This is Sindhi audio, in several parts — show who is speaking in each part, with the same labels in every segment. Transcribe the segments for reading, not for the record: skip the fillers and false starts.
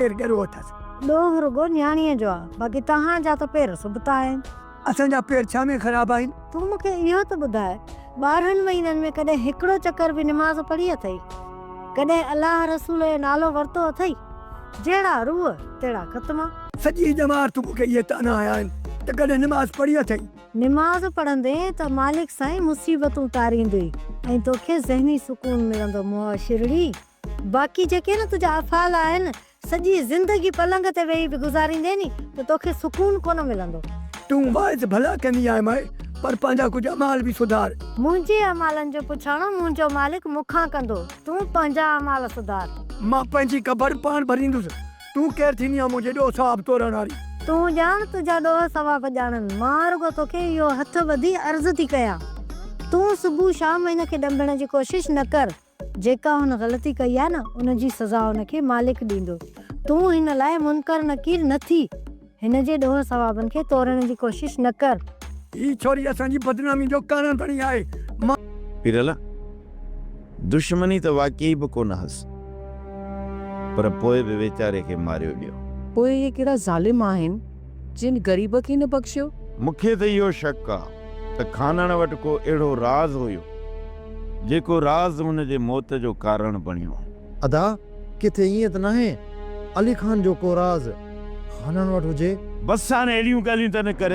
Speaker 1: پير ڳرو اٿس.
Speaker 2: ڏوهه رڳو نياڻيء جو آ، باقي توهان جا ته پير سبتا آهن.
Speaker 1: اسان جا پير ڇا ۾ خراب آهن؟
Speaker 2: تون مون کي اهو ته ٻڌاء، 12 مهينن ۾ ڪڏهن هڪڙو چڪر به نماز پڙهي اٿئي؟ ڪڏهن الله رسول جو نالو ورتو اٿئي؟ جهڙا روح، تهڙا ختما.
Speaker 1: سڄي ڄمار تو مون کي اهي طعنا هنيا آهن ته ڪڏهن نماز پڙهي اٿئي؟
Speaker 2: نماز پڙهندين ته مالڪ سائين مصيبتون ٽاريندوئي ۽ توکي ذهني سڪون ملندو معاشرڙي. باقي جيڪي نه تنهنجا افعال آهن، سڄي زندگي پلنگ تي ويهي به گذاريندين ني ته توکي سڪون ڪونه ملندو.
Speaker 1: تون واعظ ڀلا ڪندي آهين مائي، پر پنهنجا ڪجهه اعمال به سڌار.
Speaker 2: منهنجي اعمالن جو پڇاڻو منهنجو مالڪ مون کان ڪندو، تون پنهنجا اعمال سڌار.
Speaker 1: مان پنهنجي قبر پاڻ ڀريندس، تون ڪير ٿيندي آهين منهنجي ڏوهه ثواب تورڻ واري.
Speaker 2: تون ڄاڻ تنهنجا ڏوهه ثواب ڄاڻن، مان رڳو توکي اهو هٿ ٻڌي عرض ٿي ڪيان، تون صبح شام هن کي ڏنڀڻ جي ڪوشش نه ڪر. جيڪا هن غلطي ڪئي آهي نه ان جي سزا هن کي مالڪ ڏيندو. تون هن لاء منڪر نڪير نه ٿي. هن جي ڏوهه ثوابن کي تورڻ جي ڪوشش نه ڪر.
Speaker 1: هي ڇوري اسان جي بدنامي جو ڪارڻ بڻي آهي. مان.
Speaker 3: پيرل، دشمني ته واقعي به ڪونه هئس، پر پوء به ويچاري کي ماريو ويو.
Speaker 4: پوء اهي ڪهڙا ظالم آهن، جن غريب کي نه بخشيو؟
Speaker 3: مون کي ته اهو شڪ آ ته خانڻ وٽ ڪو اهڙو راز هيو، جيڪو راز هن جي موت جو ڪارڻ بڻيو.
Speaker 5: ادا، ڪٿي ائين ته ناهي علي خان جو ڪو راز خانڻ وٽ هجي؟
Speaker 3: بس هاڻي اهڙيون ڳالهيون ته نه ڪر.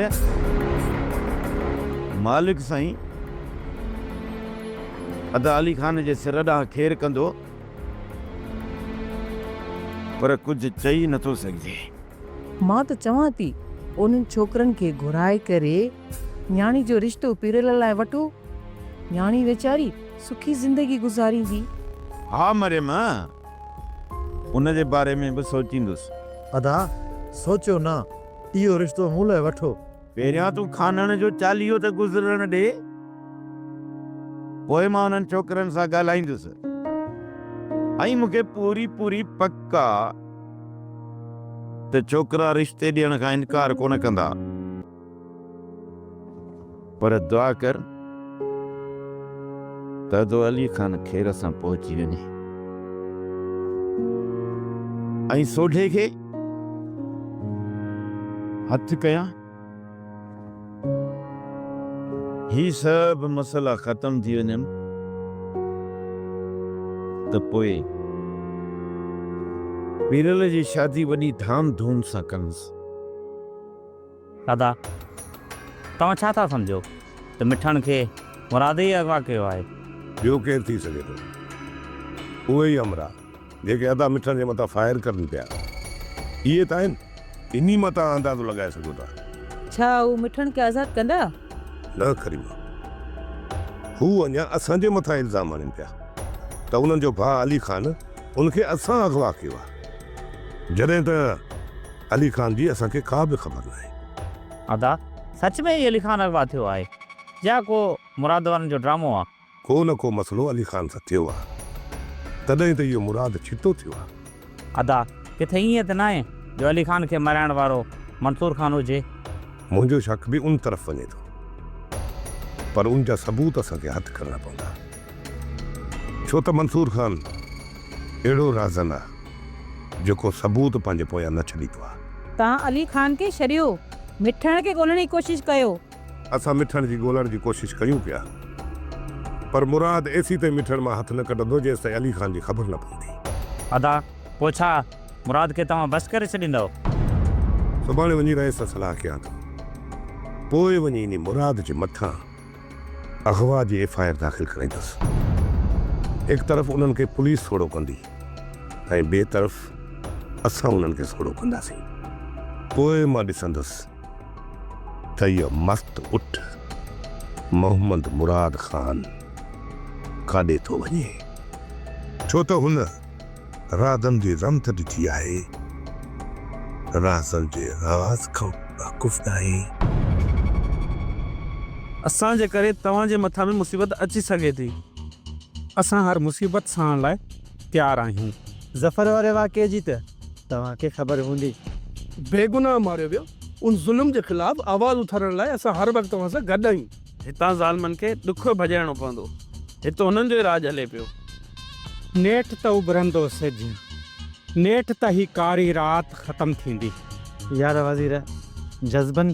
Speaker 3: مالڪ سائين، ادا علي خان جي سر ڏانهن خير ڪندو، پر ڪجهه چئي نٿو سگهجي.
Speaker 4: مان ته چوان ٿي انهن ڇوڪرن کي گهرائي ڪري نياڻي جو رشتو پيرل لاء وٺو. نياڻي ويچاري سکي زندگي گذاريندي.
Speaker 3: ها مريم، ان جي باري ۾ به سوچيندس.
Speaker 5: ادا، سوچيو نه، اهو رشتو مون لاء وٺو.
Speaker 3: پهريان تون خانڻ جو چاليهو ته گذرڻ ڏي، پوء مان انهن ڇوڪرن سان ڳالهائيندس ۽ مون کي پوري پوري پڪ آ ته ڇوڪرا رشتي ڏيڻ کان انڪار ڪونه ڪندا. پر دعا ڪر ته ادو علي خان خير سان پهچي وڃي ۽ سوڍي کي هٿ ڪيان. هي سڀ مسئلا ختم ٿي وڃن ته پوء پيرل جي شادي وڏي ڌام ڌوم سان ڪندس.
Speaker 6: دادا، توهان ڇا ٿا سمجهو ته مٺڻ کي مراد ئي اغوا ڪيو آهي؟
Speaker 7: ٻيو ڪير ٿي سگهي ٿو؟ اهي ئي همراهه جيڪي ادا مٺڻ جي مٿان فائر ڪرن پيا، اهي ته آهن. انهي مان توهان اندازو لڳائي سگهو ٿا.
Speaker 8: ڇا هو مٺڻ کي آزاد ڪندا؟
Speaker 7: نه ڪريما، هو اڃا اسان جي مٿان الزام هڻين پيا ته انهن جو ڀاء علي خان ان کي اسان اغوا ڪيو آهي. جڏهن ته علي خان جي اسان کي ڪا به خبر ناهي.
Speaker 6: ادا سچ ۾ ئي علي خان اغوا ٿيو آهي يا ڪو مراد وارن جو ڊرامو آ.
Speaker 7: ڪو نه ڪو مسئلو علي خان سان ٿيو آ تڏهن ته اهو مراد ڇتو ٿيو آ.
Speaker 6: ادا ڪٿي ائين ته ناهي جو علي خان کي مارائڻ وارو منصور خان هجي.
Speaker 7: منهنجو شڪ به ان طرف وڃي ٿو پر ان جا ثبوت اسان کي هٿ ڪرڻا پوندا ڇو ته منصور خان اهڙو رازن آ جيڪو ثبوت پنهنجي پويان نه ڇڏيندو آ.
Speaker 8: توهان علي خان کي ڇڏيو، مٺڻ کي ڳولڻ جي ڪوشش ڪيو.
Speaker 7: اسان مٺڻ جي ڳولڻ جي ڪوشش ڪيون پيا پر مراد ايسيتائين مٺڻ مان هٿ نه ڪڍندو جيستائين علي خان جي خبر نه پوندي.
Speaker 6: ادا پوء ڇا مراد کي توهان بس ڪري ڇڏيندؤ؟
Speaker 7: سڀاڻي وڃي رئيس سان صلاح ڪيان ٿو پوء وڃي انهي مراد جي مٿان اغوا جي ايف I R داخل ڪرائيندس. هڪ طرف انهن کي پوليس سوڙهو ڪندي ۽ ٻئي طرف اسان انهن کي سوڙهو ڪنداسين. پوء مان ڏسندس ته اهو مست اٺ محمد مراد خان ڪاڏي ٿو وڃي. ڇو ته هن رازن جي رمز ڏٺي آهي. رازن جي راز کان واقف ناهي.
Speaker 9: اسان جي ڪري توهان جي مٿان به مصيبت اچي سگهي ٿي. اسان هر مصيبت سهڻ لاء تيار آهيون.
Speaker 5: ظفر واري واقعي جي ته توهان کي خبر هوندي.
Speaker 10: بيگناهه ماريو ويو، ان ظلم جي خلاف آواز اٿارڻ لاء اسان هر وقت توهان سان گڏ آهيون.
Speaker 9: هتان ظالمن کي ڏکيو ڀڄائڻو پوندو. هت هنن جو ئي راڄ هلي پيو.
Speaker 11: نيٺ ته اڀرندو سج.
Speaker 9: نيٺ ته هي ڪاري رات ختم ٿيندي.
Speaker 11: يار وزير، جذبن.